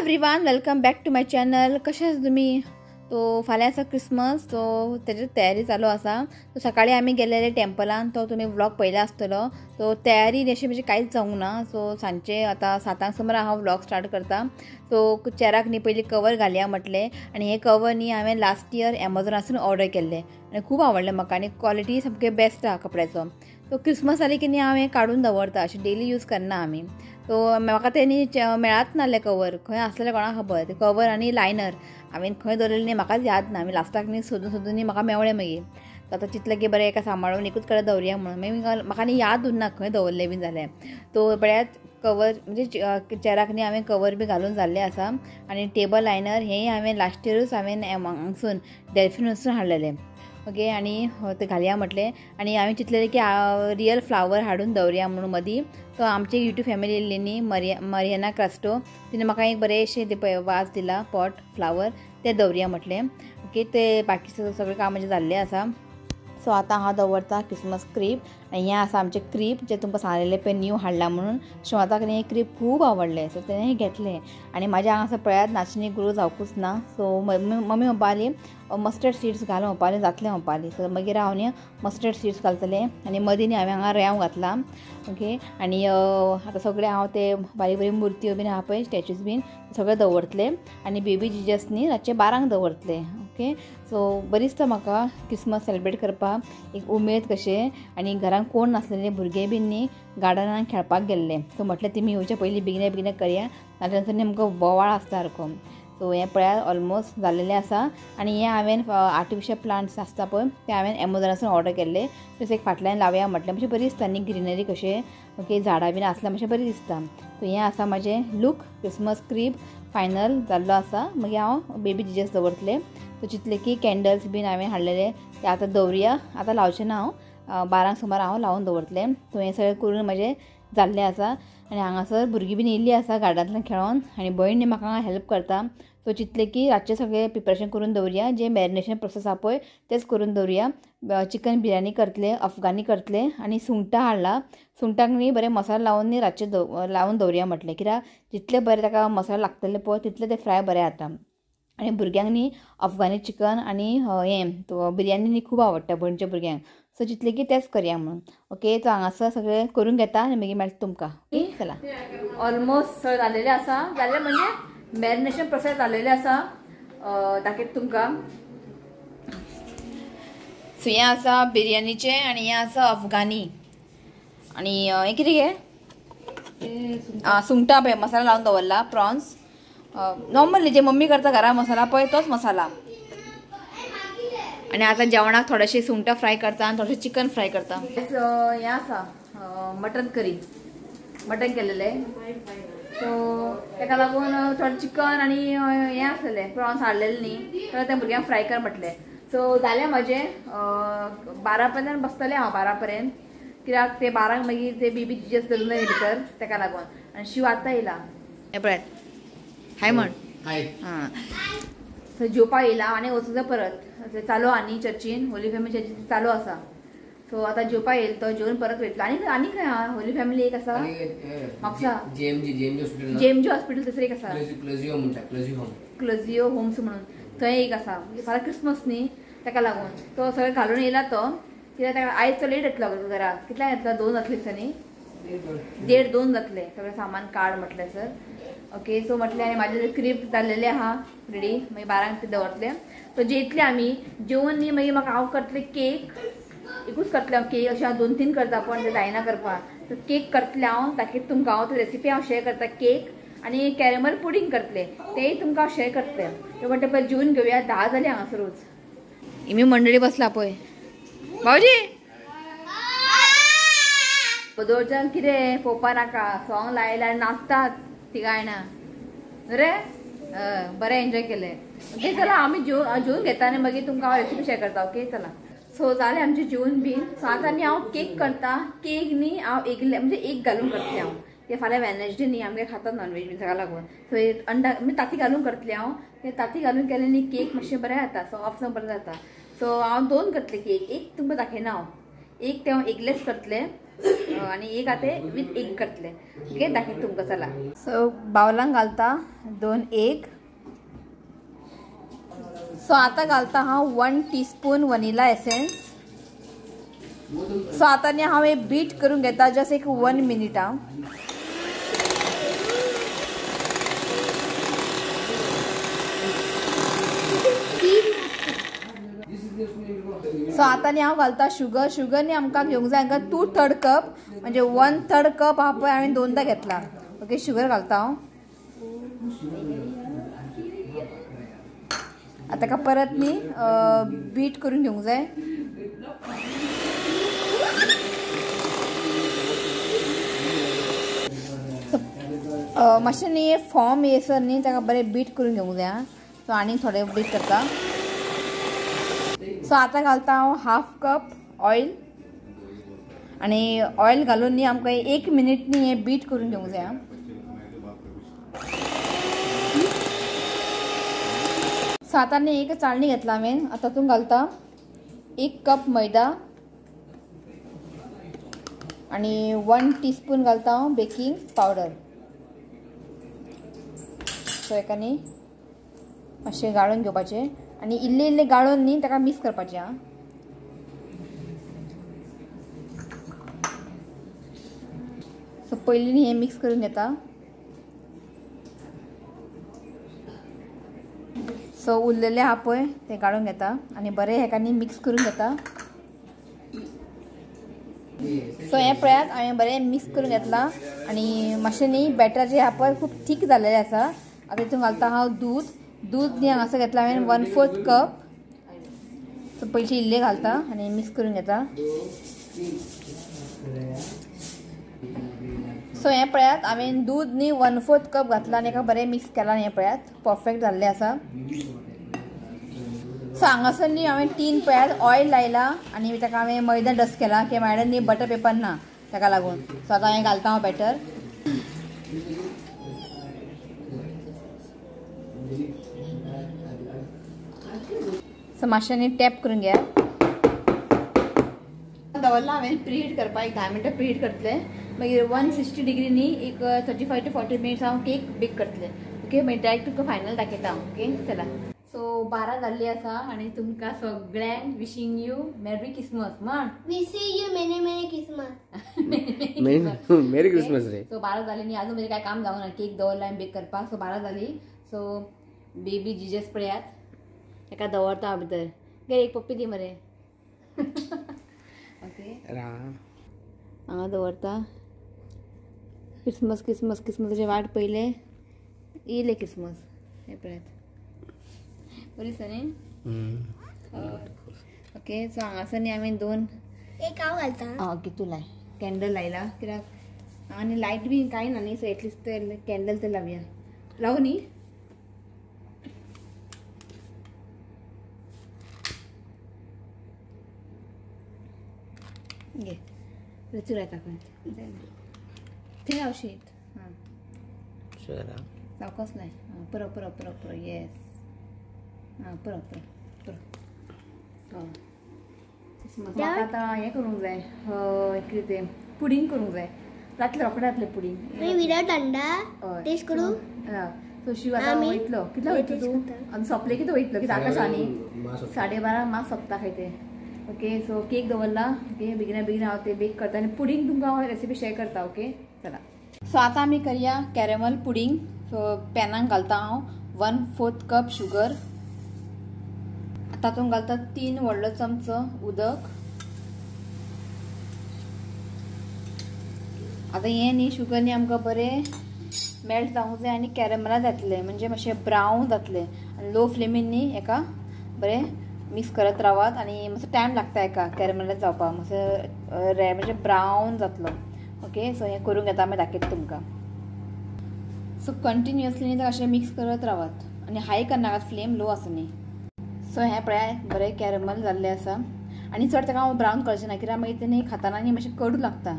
Everyone, welcome back to my channel. कशें आसा तुमी? तो फाल्यां आसा क्रिसमस, सो तेजी तयारी चालू आसा. सो सकाळी आमी गेल्ले टेम्पलान, तो तुमी व्लॉग पळयला आसतलो. सो तयारी अशी म्हणजे कांयच जावंक ना. सो सांजचे आतां 7 सुमार हांव व्लॉग स्टार्ट करता. सो चेराक न्ही पयलीं कवर घालया म्हटलें, आनी हें कवर न्ही हांवें लास्ट इयर एमेझॉनासून ऑर्डर केल्लें आनी खूब आवडलें म्हाका, आनी क्वॉलिटी सामकी बेस्ट आहा कपड्याचो. सो क्रिसमस जाली की न्ही हांव हें काडून दवरता, अशें डेली यूज करना आमी. सो म्हाका तें न्ही मेळत नासलें कवर, खंय आसलेलें कोणाक खबर. तें कवर आनी लायनर हांवें खंय दवरलेलें न्ही म्हाकाच याद ना. आमी लास्टाक न्ही सोदून सोदून न्ही म्हाका मेवळें मागीर. आतां चिंतलें की बरें एका सांबाळून एकूच कडेन दवरया म्हणून. मागीर म्हाका न्ही याद उरना खंय दवरलें बीन जालें. सो पळयात कवर म्हणजे चेराक न्ही हांवें कवर बी घालून जाल्लें आसा. आनी टेबल लायनर हेंय हांवें लास्ट इयरूच हांवें हांगसून डेल्फिनसून हाडलेलें. ओके, आनी ते घालया म्हटलें. आनी हांवें चिंतलेलें की रियल फ्लावर हाडून दवरया म्हणून मदीं. सो आमची यूट्यूब फॅमिली येयल्ली न्ही मरियाना क्रास्टो, तिणें म्हाका एक बरेंशें ते पळय वाज दिला पॉट फ्लावर, ते दवरया म्हटलें. ओके, ते बाकी सगळें काम म्हजें जाल्लें आसा. सो आतां हांव दवरता क्रिसमस क्रीब. आनी हें आसा आमचें क्रीब जें तुमकां सांगलेलें पळय न्यू हाडलां म्हणून. शिवाताक न्ही हें क्रीब खूब आवडलें, सो तेणें हें घेतलें. आनी म्हाज्या हांगासर पळयात नाचणी ग्रो जावकूच ना. सो मम्मी म्हणपाली मस्टर्ड सीड्स घाल म्हणपाली, जातलें म्हणपाली. सो मागीर हांव न्ही मस्टर्ड सीड्स घालतलें. आनी मदीं न्ही हांवें हांगा रेंव घातला. ओके, आनी आतां सगळें हांव ते बारीक बारीक मुर्त्यो बीन आहा पळय स्टॅच्यूज बीन सगळें दवरतलें. आनी बेबी जिजस न्ही रातचे 12 दवरतलें. ओके, सो बरी दिसता म्हाका क्रिसमस सेलिब्रेट करपाक, एक उमेद कशें. आनी घरान कोण नासलेले, भुरगे बीन न्ही गार्डनान खेळपाक गेल्ले. सो म्हटलें तेमी येवचे पयलीं बेगिना बेगिना करया, नाल्यार न्ही आमकां बोवाळ आसता सारको. सो हें पळयात ऑलमोस्ट जाल्लेलें आसा. आनी हें हांवें आर्टिफिशियल प्लांट्स आसता पळय ते हांवें एमेझॉनासून ऑर्डर केल्ले. तशें एक फाटल्यान लावया म्हटलें, मातशें बरी दिसता न्ही ग्रिनरी कशें. ओके, झाडां बीन आसल्यार मातशें बरें दिसता. सो हें आसा म्हाजें लूक क्रिसमस क्रीब फायनल जाल्लो आसा. मागीर हांव बेबी जिजस दवरतलें. सो चिंतलें की कॅन्डल्स बीन हांवें हाडलेले ते आतां दवरया, आतां लावचें ना हांव, 12 सुमार हांव लावन दवरतलें. सो हें सगळें करून म्हजें जाल्लें आसा. आनी हांगासर भुरगीं बीन येयल्लीं आसा गार्डनांतल्यान खेळोन, आनी भयण न्ही म्हाका हेल्प करता. सो चिंतलें की रातचें सगळें प्रिपरेशन करून दवरया, जें मॅरिनेशन प्रोसेस आहा पळय तेंच करून दवरया. चिकन बिरयानी करतले, अफगानी करतले, आनी सुंगटां हाडला. सुंगटांक न्ही बरें मसालो लावन न्ही रातचें लावन दवरया म्हटलें, कित्याक जितले बरें ताका मसालो लागतले पळय तितले ते फ्राय बरें जाता. आनी भुरग्यांक न्ही अफगानी चिकन आनी हें बिरयानी न्ही खूब आवडटा भयणच्या भुरग्यांक. सो चिंतलें की तेंच करया म्हणून. ओके, सो हांगासर सगळें करून घेता आनी मागीर मेळटा तुमकां. चला, ऑलमोस्ट सगळें जाल्लेलें आसा. जाल्लें म्हणजे मॅरिनेशन प्रोसेस जाल्लेलें आसा, दाखयता तुमकां. सो हें आसा बिरयानीचें आनी हें आसा अफगानी. आनी हें कितें गे सुंगटां पळय मसाला लावन दवरला, प्रॉन्स नॉर्मली जे मम्मी करता घरा मसाला पळय तोच मसाला. आनी आतां जेवणाक थोडेशें सुंगटां फ्राय करता आनी थोडेशें चिकन फ्राय करता. हें आसा मटन करी, मटन केलेलें. सो ताका लागून थोडें चिकन आनी हें आसलेलें प्रॉन्स हाडलेलें न्ही, तर त्या भुरग्यांक फ्राय कर म्हटलें. सो जालें म्हजें, 12 पर्यंत बसतलें हांव, 12 पर्यंत, कित्याक ते 12 मागीर ते बेबी जिजस धरून जाय भितर, ताका लागून. आनी शिव आतां येयला, हें पळयात, हाय म्हण. हां, सो जेवपाक येयला आनी वचूं जाय परत. चालू आनी चर्चीन होली फॅमिली चर्चीन चालू आसा. सो आतां जेवपाक येयलो तो जेवन परत वयतलो. आनी आनी खंय आहा होली फॅमिली एक आसा म्हापसा, जेएमजी हॉस्पिटल थंयसर एक आसा, क्लजियो होम्स म्हणून थंय एक आसा. फाल्यां क्रिसमस न्ही ताका लागून तो सगळें घालून येयला तो, कित्याक ताका आयज तो लेट येतलो घरा. कितल्यांक येतलो? 2 जातले दिसांनी, 1.5 2 जातले सगळें सामान काड म्हटलें सर. ओके, सो म्हटलें आनी म्हाजें क्रीब जाल्लेलें आहा रेडी, मागीर 12 ते दवरतलें. सो जेयतलें आमी, जेवन न्ही मागीर म्हाका हांव करतलें केक, एकूच करतलें हांव केक, अशें हांव 2-3 करता पण तें जायना करपाक. सो केक करतलें हांव, दाखयता तुमकां हांव, रेसिपी हांव शेअर करता. केक आनी कॅरमल पुडींग करतलें, तेंय तुमकां हांव शेअर करतलें. ते म्हणटा पयलीं जेवन घेवया, 10 जालीं हांगासरूच. इमी मंडळी बसला पळय. भाऊजी पदोळच्यान कितें पळोवपा नाका, सॉंग लायलें आनी नाचतात तिगां जाणां रे, बरें एन्जॉय केलें. ओके, चला आमी जेवन घेता आनी मागीर तुमकां हांव रेसिपी शेअर करता. ओके, चला. सो जालें आमचें जेवन बीन. सो आतां न्ही हांव केक करता. केक न्ही हांव एकलें म्हणजे एक घालून करतलें हांव, ते फाल्यां वेनसडे न्ही आमगे खातात नॉनवेज बीन ताका लागून. सो अंडा म्हणजे ताती घालून करतलें हांव. ते ताती घालून केलें न्ही केक मातशें बरें जाता, सॉफ्ट जावन बरें जाता. सो हांव 2 करतलें केक, एक तुमकां दाखयना हांव, एक तें हांव एकलेंच करतलें. आनी एक आतां विथ एग करतले. ओके दाखयता तुमकां चला. सो बावलांक घालता 2 एग. सो आतां घालता हांव 1 टीस्पून वनिला एसेन्स. सो आतां न्ही हांव हे बीट करून घेता जस्ट एक 1 मिनिट. हांव सो आतां न्ही हांव घालता शुगर. शुगर न्ही आमकां घेवंक जाय हांकां 2/3 कप, म्हणजे 1/3 कप आहा पळय हांवें 2दा घेतला. ओके शुगर घालता हांव. आतां ताका परत न्ही बीट करून घेवंक जाय. मातशें न्ही फॉर्म येसर न्ही ताका बरें बीट करून घेवंक जाय. सो आनीक थोडें बीट करता. सो आतां घालता हांव 1/2 कप ऑयल. आनी ऑयल घालून न्ही आमकां 1 मिनीट न्ही हें बीट करून घेवंक जाय. सो आतां न्ही एक चाळणी घेतला हांवें. आतां तातूंत घालता 1 कप मैदा आनी 1 टीस्पून घालता हांव बेकिंग पावडर. सो हेका न्ही मातशें गाळून घेवपाचें आनी इल्लें इल्लें गाळून न्ही ताका मिक्स करपाचें. आं सो पयलीं न्ही हें मिक्स करून घेता. सो उरलेलें आहा पळय तें गाळून घेता आनी बरें हेका न्ही मिक्स करून घेता. सो हें पळयात हांवें बरें मिक्स करून घेतलां आनी मातशें न्ही बॅटर जें आहा पळय खूब थीक जाल्लें आसा. आतां तितून घालता हांव दूद. दूद न्ही हांगासर घेतलां हांवें 1/4 कप. सो पयशे इल्ले घालता आनी मिक्स करून घेता. सो हें पळयात हांवें दूद न्ही 1/4 कप घातलां आनी एका बरें मिक्स केलां. हें पळयात परफेक्ट जाल्लें आसा. सो हांगासर न्ही हांवें 3 पळयात ऑयल लायलां आनी ताका हांवें मैदा डस्ट केला की म्हाज्या न्ही बटर पेपर ना ताका लागून. सो आतां हांवें घालता हांव बॅटर. सो मातशें न्ही टॅप करून घेया. दवरला हांवें प्रिहीट करपाक एक 10 मिनटां प्रिहीट करतलें. मागीर 160 डिग्री न्ही एक 35 to 40 minutes हांव केक बेक करतलें. ओके मागीर डायरेक्ट तुमकां फायनल दाखयता हांव. ओके चला. सो 12 जाल्ली आसा आनी तुमकां सगळ्यांक विशींग you merry Christmas. म्हण wishing you many many Christmas. Merry Christmas रे. सो 12 जाली न्ही आजून म्हजें कांय काम जावंक ना. केक दवरला हांवें बेक करपाक. सो 12 जाली. सो बेबी जिजस पळयात ताका दवरता हांव भितर. गे एक पप्पी दी मरे. ओके हांगा दवरता. क्रिसमस क्रिसमस क्रिसमसाची वाट पयलें येयलें क्रिसमस. हें पळयात बरी दिसता न्ही. ओके सो हांगासर न्ही हांवें 2 एक हांव घालता. ओके तूं लाय कॅन्डल लायला कित्याक आनी लायट बी कांय ना न्ही. सो एटलिस्ट ते कॅन्डल तर लावया. लावू न्ही. घे रुचू लायता खंय थंय लावशीत. हां सावकाश लाय. आं पुरो पुरो पुरो पुरो. येस आं पुरो पुरो पुरो. म्हाका आतां हें करूंक जाय कितें तें पुडींग करूंक जाय. जातलें रोखडें जातलें पुडींग विदाउट अंडा. टेस्ट करूं. सो शिव आतां वयतलो. कितलो वयतलो तूं? आनी सोंपलें कितें वयतलो कित्याक आकाश आनी 12:30 मात सोंपता खंय तें. ओके सो केक दवरला. ओके बेगिना बेगीन हांव ते बेक करता आनी पुडींग तुमकां हांव रेसिपी शेअर करता. ओके चला. सो आतां आमी करया कॅरमल पुडींग. सो पॅनाक घालता हांव 1/4 कप शुगर. तातूंत घालता 3 व्हडलो चमचो उदक. आतां हें न्ही शुगर न्ही आमकां बरें मेल्ट जावंक जाय आनी कॅरमला जातलें म्हणजे मातशें ब्रावन जातलें. आनी लो फ्लेमीन न्ही हेका बरें मिक्स करत रावात आनी मातसो टायम लागता हेका कॅरमलायज जावपाक. मातसो रे म्हणजे ब्रावन जातलो. ओके सो हें करूंक घेता मागीर दाखयता तुमकां. सो कंटिन्युअसली न्ही अशें मिक्स करत रावात आनी हाय करनाकात फ्लेम लो आसूं न्ही. सो हें पळयात बरें कॅरमल जाल्लें आसा आनी चड ताका हांव ब्रावन करचें ना कित्याक मागीर तें न्ही खाताना न्ही मातशें कडू लागता.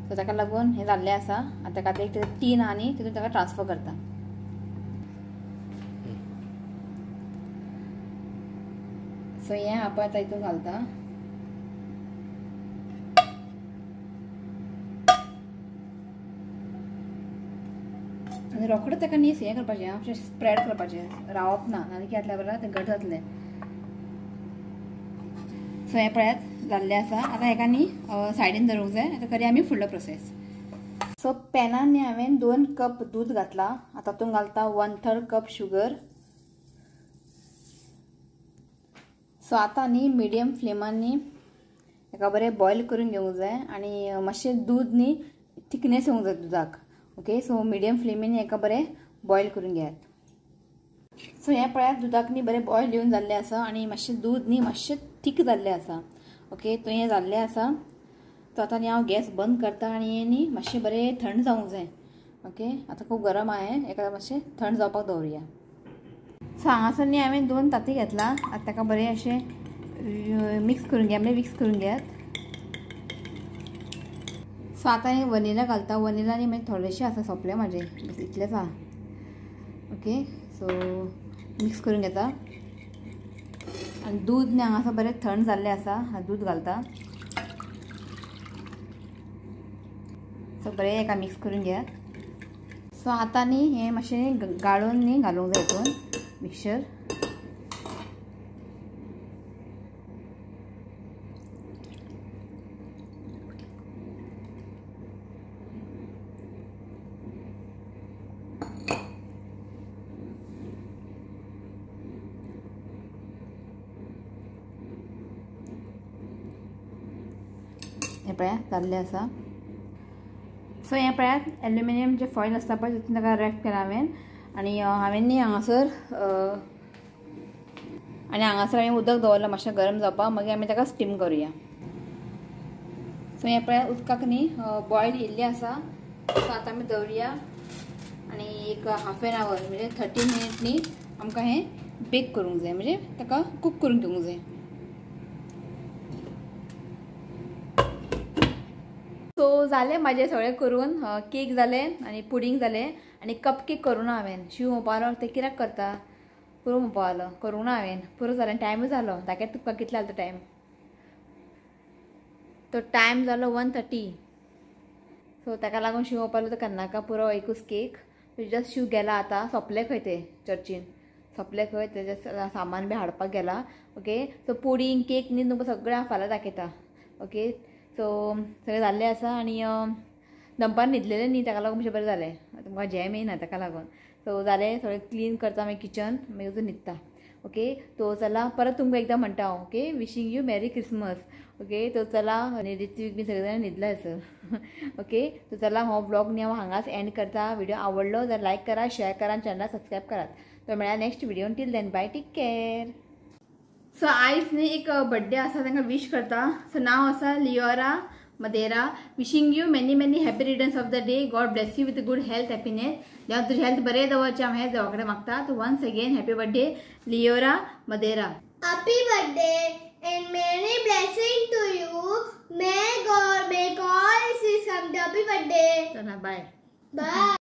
सो ताका लागून हें जाल्लें आसा. आतां ताका एक 3 आनी तितून ताका ट्रान्सफर करता. सो हें आपण आतां हितून घालता. आनी रोखडें ताका न्ही हें करपाचें, अशें स्प्रेड करपाचें, रावप ना, नाजाल्यार कितें जातलें बरें तें घट जातलें. सो हें पळयात जाल्लें आसा. आतां हेका न्ही सायडीन दवरूंक जाय. आतां करया आमी फुडलो प्रोसेस. सो पॅनान न्ही हांवें 2 कप दूद घातलां. आतां तातूंत घालता 1/3 कप शुगर. सो आतां न्ही मिडियम फ्लेमान न्ही हेका बरें बॉयल करून घेवंक जाय आनी मातशें दूद न्ही थिकनेस येवंक जाय दुदाक. ओके, सो मिडियम फ्लेमीन हेका बरें बॉयल करून घेयात. सो हें पळयात दुदाक न्ही बरें बॉयल येवन जाल्लें आसा आनी मातशें दूद न्ही मातशें थीक जाल्लें आसा. ओके, तो हें जाल्लें आसा. तो आतां न्ही हांव गॅस बंद करता आनी हें न्ही मातशें बरें थंड जावंक जाय. ओके, आतां खूब गरम आहा हें, हेका मातशें थंड जावपाक दवरुया. सो हांगासर न्ही हांवें 2 तांती घेतलां. आतां ताका बरें अशें मिक्स करून घेया, म्हणजे मिक्स करून घेयात. सो आतां हें वनिला घालता. वनिला न्ही मागीर थोडेशें आसा, सोंपलें म्हाजें, बस इतलेंच आहा. ओके, सो मिक्स करून घेता. आनी दूद न्ही हांगासर बरें थंड जाल्लें आसा, दूद घालता. सो बरें एका मिक्स करून घेयात. सो आतां न्ही हें मातशें गाळून न्ही घालूंक जाय हितून मिक्सचर. हें पळयात जाल्लें आसा. सो हें पळयात एल्युमिनियम जे फॉयल आसता पळय तितून ताका रॅप केला हांवें. आनी हांवें न्ही हांगासर आनी हांगासर हांवें उदक दवरलां मातशें गरम जावपाक, मागीर आमी ताका स्टीम करुया. सो हें पळयात उदकाक न्ही बॉयल येयल्लें आसा. सो आतां आमी दवरुया आनी एक हाफ एन our म्हणजे 30 मिनीट न्ही आमकां हें बेक करूंक जाय, म्हणजे ताका कूक करून घेवंक जाय. सो जालें म्हाजें सगळें करून, केक जालें आनी पुडींग जालें आनी कप केक करूं ना हांवें. शिव म्हणपाक तें कित्याक करता, पुरो म्हणपाक लागलो, करूं ना हांवें, पुरो जालें, टायमूय जालो. दाखयता तुका कितलो जालो तो टायम. तो टायम जालो 1:30. सो ताका लागून शिव म्हणपाक लागलो तो करनाका पुरो एकूच केक. जस्ट शिव गेला आतां, सोंपलें खंय तें चर्चीन, सोंपलें खंय तेजें सामान बी हाडपाक गेला. ओके, सो पुडींग केक न्ही तुमकां सगळें हांव फाल्यां दाखयता. ओके, सो सगळें जाल्लें आसा आनी दनपार न्हिदलेलें न्ही ताका लागून मातशें बरें जालें, तुमकां जॅम येयना ताका लागून. सो जालें सगळें क्लीन करता मागीर किचन, मागीर वचून न्हिदता. ओके, तो चला परत तुमकां एकदां म्हणटा हांव, okay, wishing you merry Christmas. Okay, तो चला आनी ऋत्वीक बी सगळे जाणां न्हिदला सर. ओके, तो चला हो ब्लॉग न्ही हांव हांगाच एंड करता. व्हिडिओ आवडलो जाल्यार लायक करा, शेअर करा आनी चॅनलाक सबस्क्रायब करात. तो मेळ्ळा next video, till then bye, take care. So आयज न्ही एक बड्डे आसा, तांकां विश करता. सो नांव आसा Leora Madeira. Wishing you many many happy returns of the day. God bless you with good health, happiness. देवा तुजी हेल्थ बरें दवरचें हांव हें देवा कडेन मागता. So once again happy birthday Leora Madeira. Happy birthday and many blessing to you. May God make all wishes come. Happy birthday. चला बाय बाय.